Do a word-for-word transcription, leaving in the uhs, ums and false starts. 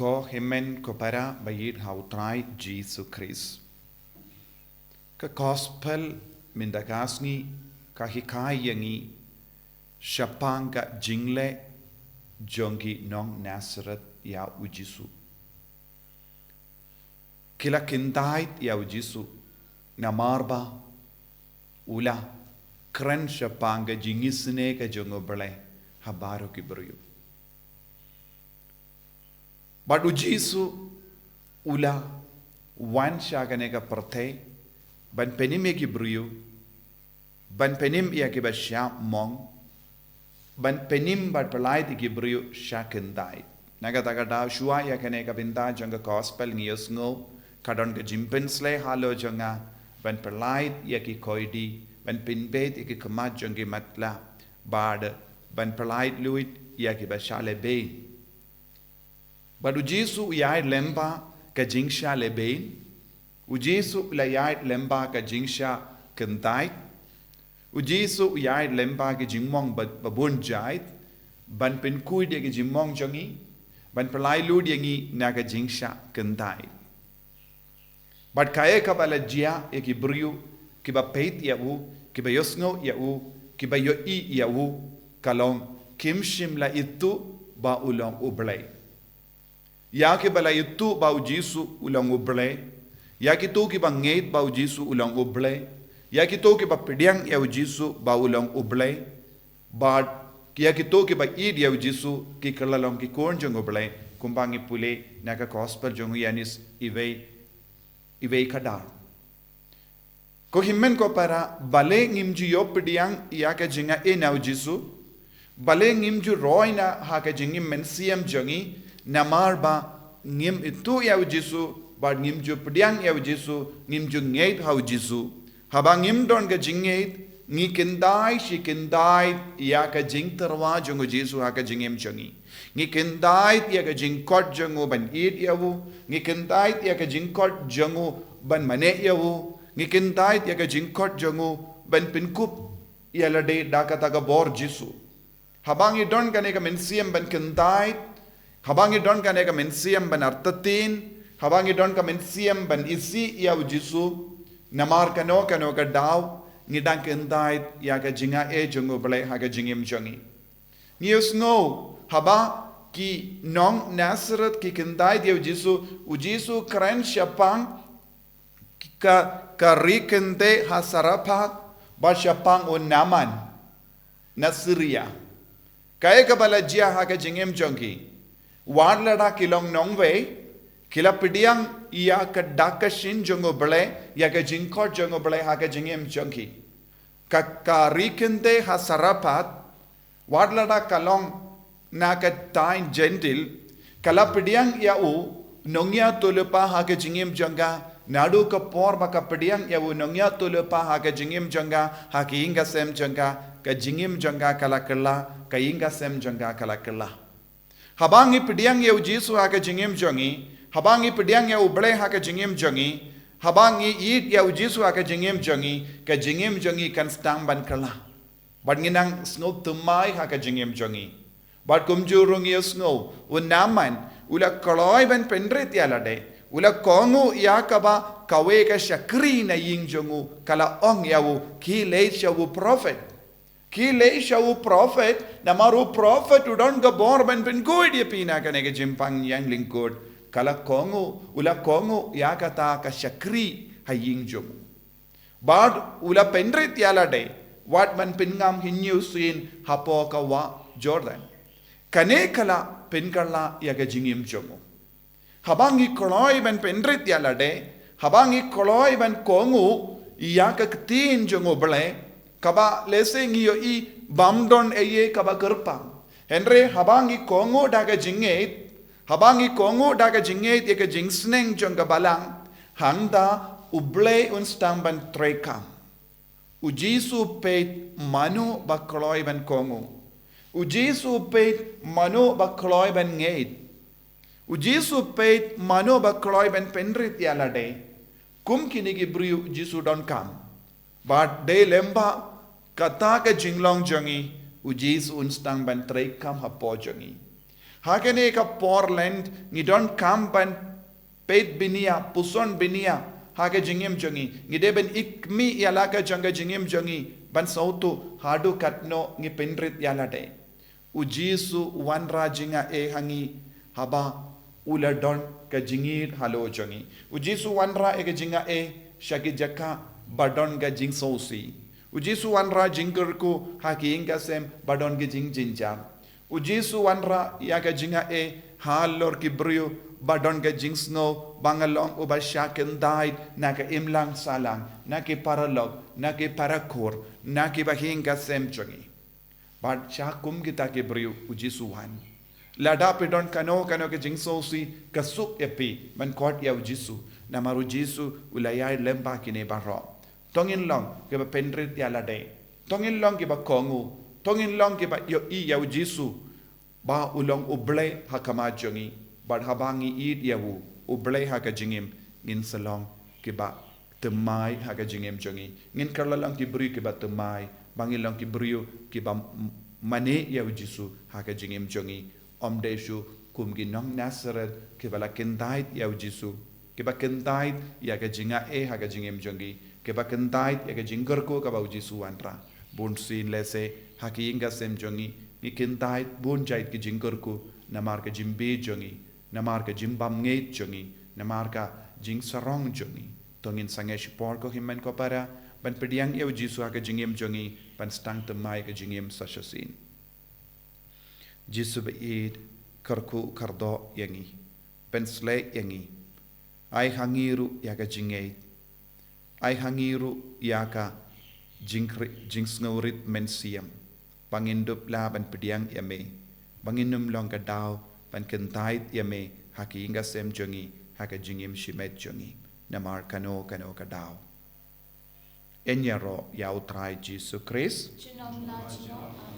Ko hynmen ko para ba ïeit ha u Trai Jisu Khrist. Ka Gospel mynta ka sngi ka hikai ïa ngi shaphang ka jingleh jong ki nong Nasareth ïa u Jisu. Ki la kyntait ïa u Jisu namar ba u la kren shaphang ka jingisynei ka jong U Blei ha baroh ki briew. Bad u Jisu u la wan sha kane ka pyrthei ban pynim ïa ki briew, ban pynim ïa ki ba shah mong, ban pynim bad pyllait ïa ki briew sha kyntait. Na kata ka daw shuwa ïa kane ka bynta jong ka Gospel ngi ïohsngew ka don ka jingpynsleh halor jong nga ban pyllait ïa ki koidi, ban pynbeit ïa ki khmat jong ki matlah, bad ban pyllait luid ïa ki ba shah lehbeiñ. Bad u Jisu u ïaid lyngba ka jingshah lehbeiñ. U Jisu u la ïaid lyngba ka jingshah kyntait. U Jisu u ïaid lyngba ki jingmong ba, ba bun jait, ban pynkhuid ïa ki jingmong jong ngi, ban pyllait luid ïa ngi na ka jingshah kyntait. Bad kaei kaba la jia ïa ki briew kiba peit ïa u, kiba ïohsngew ïa u, kiba ïohi ïa u, ka long kim shym la ithuh ba u long U Blei. Ïa kiba la ithuh ba u Jisu u long U Blei, ïa kito kiba ngeit ba u Jisu u long U Blei, ïa kito kiba pdiang ïa u Jisu ba u long U Blei, bad ïa kito kiba ïeit ïa u Jisu ki kylla long ki khun jong U Blei, kumba ngi pule na ka Gospel jong u Ïoannis iwei, iwei ka dar. Ko hynmen ko para, balei ngim ju ïoh pdiang ïa ka jingaiei na u Jisu, balei ngim ju roi na ha ka jingim mynsiem jong ngi, namar ba ngim ithuh ïa u Jisu, bad ngim ju pdiang ïa u Jisu, ngim ju ngeit ha u Jisu. Haba ngim don ka jingngeit, ngi kyntait shi kyntait ïa ka jingtyrwa jong u Jisu ha ka jingim jong ngi. Ngi kyntait ïa ka jingkhot jong u ban ïeit ïa u. Ngi kyntait ïa ka jingkhot jong u ban mane ïa u. Ngi kyntait ïa ka jingkhot jong u ban pynkup ïa lade da kata ka bor Jisu. Haba ngi don kane ka mynsiem ban kyntait, haba ngi don kane ka mynsiem ban artatien, haba ngi don ka mynsiem ban isih ïa u Jisu, namar kano kano ka daw ngi dang kyntait ïa ka jingaiei jong u Blei ha ka jingim jong ngi. Ngi ïohsngew haba ki nong Nasareth ki kyntait ïa u Jisu, u Jisu u kren shaphang ka, ka ri kynthei ha Sarephath, bad shaphang u Naaman na Syria. Kaei kaba la jia ha ka jingim jong ki? Wat lada ki long nongwei, ki la pdiang ïa ka dak ka shin jong u Blei, ïa ka jingkhot jong u Blei ha ka jingim jong ki. Ka, ka ri kynthei ha Sarephath, wat lada ka long na ka thaiñ Jentil, ka la pdiang ïa u nongïathuhlypa ha ka jingim jong ka, naduh ka por ba ka pdiang ïa u nongïathuhlypa ha ka jingim jong ka, ha ka ïing ka sem jong ka, ka jingim jong ka ka la kylla, ka ïing ka sem jong ka ka la kylla. Haba ngi pdiang ïa u Jisu ha ka jingim jong ngi, haba ngi pdiang ïa u Blei ha ka jingim jong ngi, haba ngi ïeit ïa u Jisu ha ka jingim jong ngi, ka jingim jong ngi kan sdang ban kylla. Bad ngi nang sngew thymmai ha ka jingim jong ngi. Bad kumjuh ruh ngi ïohsngew, u Naaman u la kloi ban pynrit ïa lade, u la kohnguh ïa kaba kawei ka shakri na ïing jong u ka la ong ïa u, khie leit sha u prophet. Khie leit sha u prophet, namar u prophet u don ka bor ban pynkhuid ïa phi na kane ka jingpang ïeng lyngkot. Ka la kohnguh, u la kohnguh ïa kata ka shakri ha ïing jong u. Bad u la pynrit ïa lade, wat ban pynngam hynñiew sien hapoh ka wah Jordan. Kane ka la pynkylla ïa ka jingim jong u. Haba ngi kloi ban pynrit ïa lade, haba ngi kloi ban kohnguh ïa ka ktien jong u Blei, kaba lehse ngi ïohi bym don ei ei kaba kyrpang. Hynrei haba ngi kohnguh da ka jingngeit, haba ngi kohnguh da ka jingngeit ïa ka jingsneng jong ka balang, hangta u Blei un sdang ban treikam. U Jisu u peit mano ba kloi ban kohnguh. U Jisu u peit mano ba kloi ban ngeit. U Jisu u peit mano ba kloi ban pynrit ïa lade. Kum kine ki briew u Jisu u donkam. Bad dei lyngba kata ka jinglong jong ngi, u Jisu un sdang ban treikam hapoh jong ngi. Ha kane ka por Lent ngi donkam ban peit bniah, puson bniah ha ka jingim jong ngi. Ngi dei ban i khmih ïa la ka jong ka jingim jong ngi ban sngewthuh haduh katno ngi pynrit ïa lade. U Jisu u wanrah jingaiei ha ngi haba u la don ka jingïeit halor jong ngi. U Jisu u wanrah ïa ka jingaiei sha ki jaka ba don ka jingsngewsih. U Jisu u wanrah jingkyrkhu ha ki ïing ki sem ba don ka jingjynjar. U Jisu u wanrah ïa ka jingaiei halor ki briew ba don ka jingsngew ba nga long uba shah kyntait na ka imlang sahlang, na ki paralok, na ki parakur, na kiba ïing ki sem jong ngi. Bad shah kum kita ki briew u Jisu u wan. Lada phi don kano kano ka jingsngewsih, ka suk ïa phi ban khot ïa u Jisu, namar u Jisu u la ïaid lem bad kine baroh. To ngin long kiba pynrit ïa lade. To ngin long kiba kohnguh. To ngin long kiba ïohi ïa u Jisu ba u long U Blei ha khmat jong ngi. Bad haba ngi ïeit ïa u, U Blei ha ka jingim, ngin sa long kiba thymmai ha ka jingim jong ngi. Ngin kylla long ki briew kiba thymmai, ba ngin long ki briew kiba m-, mane ïa u Jisu ha ka jingim jong ngi. Ym dei shuh kum ki nong Nasareth kiba la kyntait ïa u Jisu, kiba kyntait ïa ka jingaiei ha ka jingim jong ngi, kiba kyntait ïa ka jingkyrkhu kaba u Jisu u wanrah. Bun sien lehse ha ki ïing ki sem jong ngi, ngi kyntait bun jait ki jingkyrkhu namar ka jingbieit jong ngi, namar ka jingbymngeit jong ngi, namar ka jingsarong jong ngi. To ngin sangeh shipor ko hynmen ko para ban pdiang ïa u Jisu ha ka jingim jong ngi, ban sdang thymmai ka jingim sa shisien. Jisu ba ïeit, kyrkhu kyrdoh ïa ngi, pynshlei ïa ngi. Ai ha ngi ruh ïa ka jingngeit. Ai ha ngi ruh ïa ka jingkri-, jingsngewrit mynsiem, ba ngin dup lah ban pdiang ïa me, ba ngin ym long ka daw ban kyntait ïa me ha ki ïing ki sem jong ngi, ha ka jingim shimet jong ngi, namar kano kano ka daw. Yn ïaroh ïa u Trai Jisu Khrist. Junom la junom.